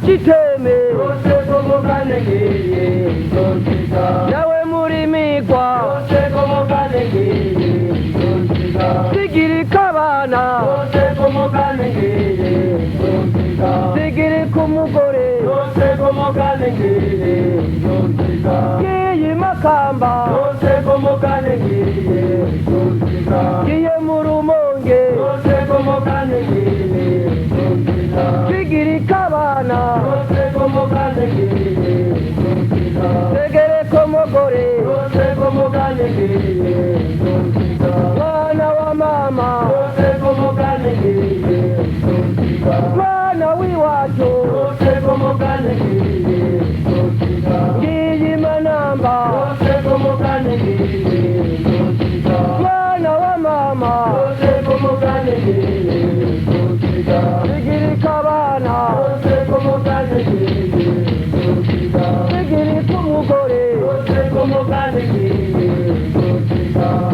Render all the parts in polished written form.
Ruchiteme nawe murimigwa Sigirika abana Sigirika umugore Ngiye Makamba Ngiye mu Rumonge Sigirika abana Segereka umugore Mwana wa mama Mwana w'iwacu Ngiye Manamba Mwana wa mama Sigirika abana Sigirika umugore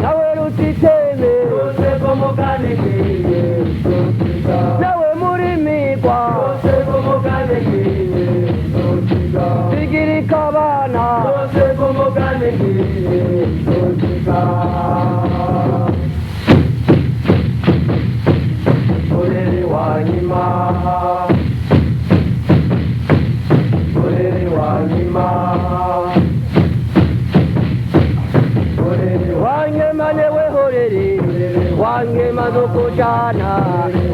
Nawe Rutiteme Nawe murimigwa Sigirika abana Orere wanyima, orere wanyima, orere. Wangema newe horere Wangema dokojana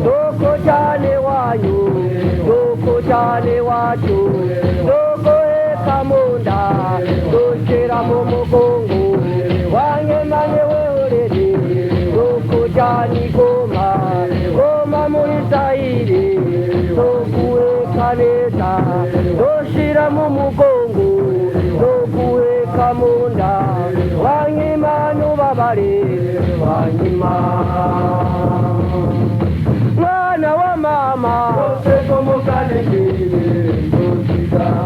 Dokojane wanyu Dokojane wacu Dokoheka munda Doshira mu mugongo Wangema newe horere Dokojani goma Goma muri Zaire Dokuheka neza Doshira mu mugongo Dokuheka munda Wangema nubabare Wanyima, Mwana wa mama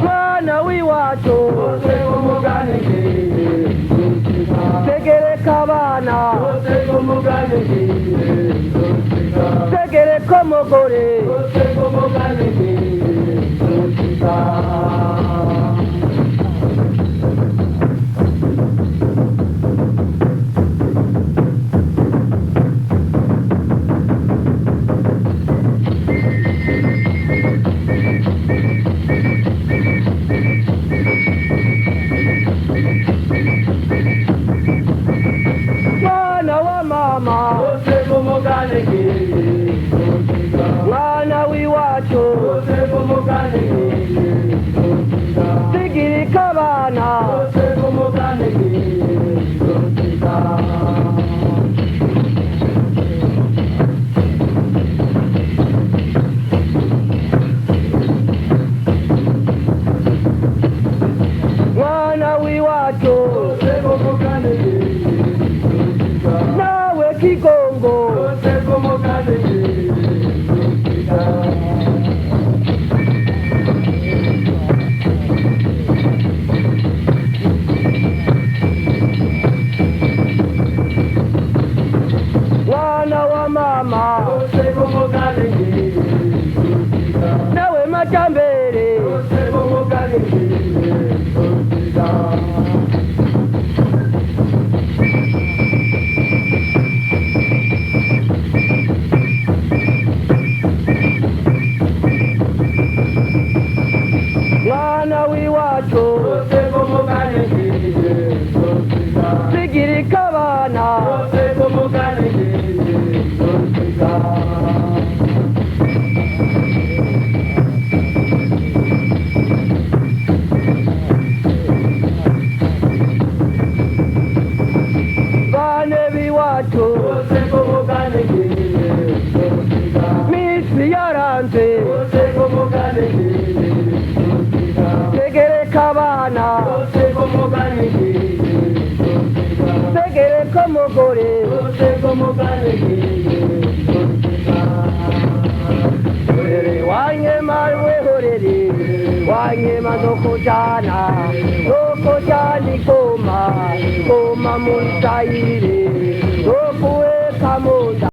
Mwana w'iwacu Tegereka abana Tegereka umugore Mwana wa mama Mwana w'iwacu Sigirika abana Mwana w'iwacu Nawe Kigongo Mwana wa mama Nawe Majambere Mwana w'iwacu Sigirika abana Bane b'iwacu Misi yaranze Tegereka abana Tegereka umugore Wanyema wehorere Wanyema dokojana Dokojani goma Goma muri Zaire Dokuheka munda.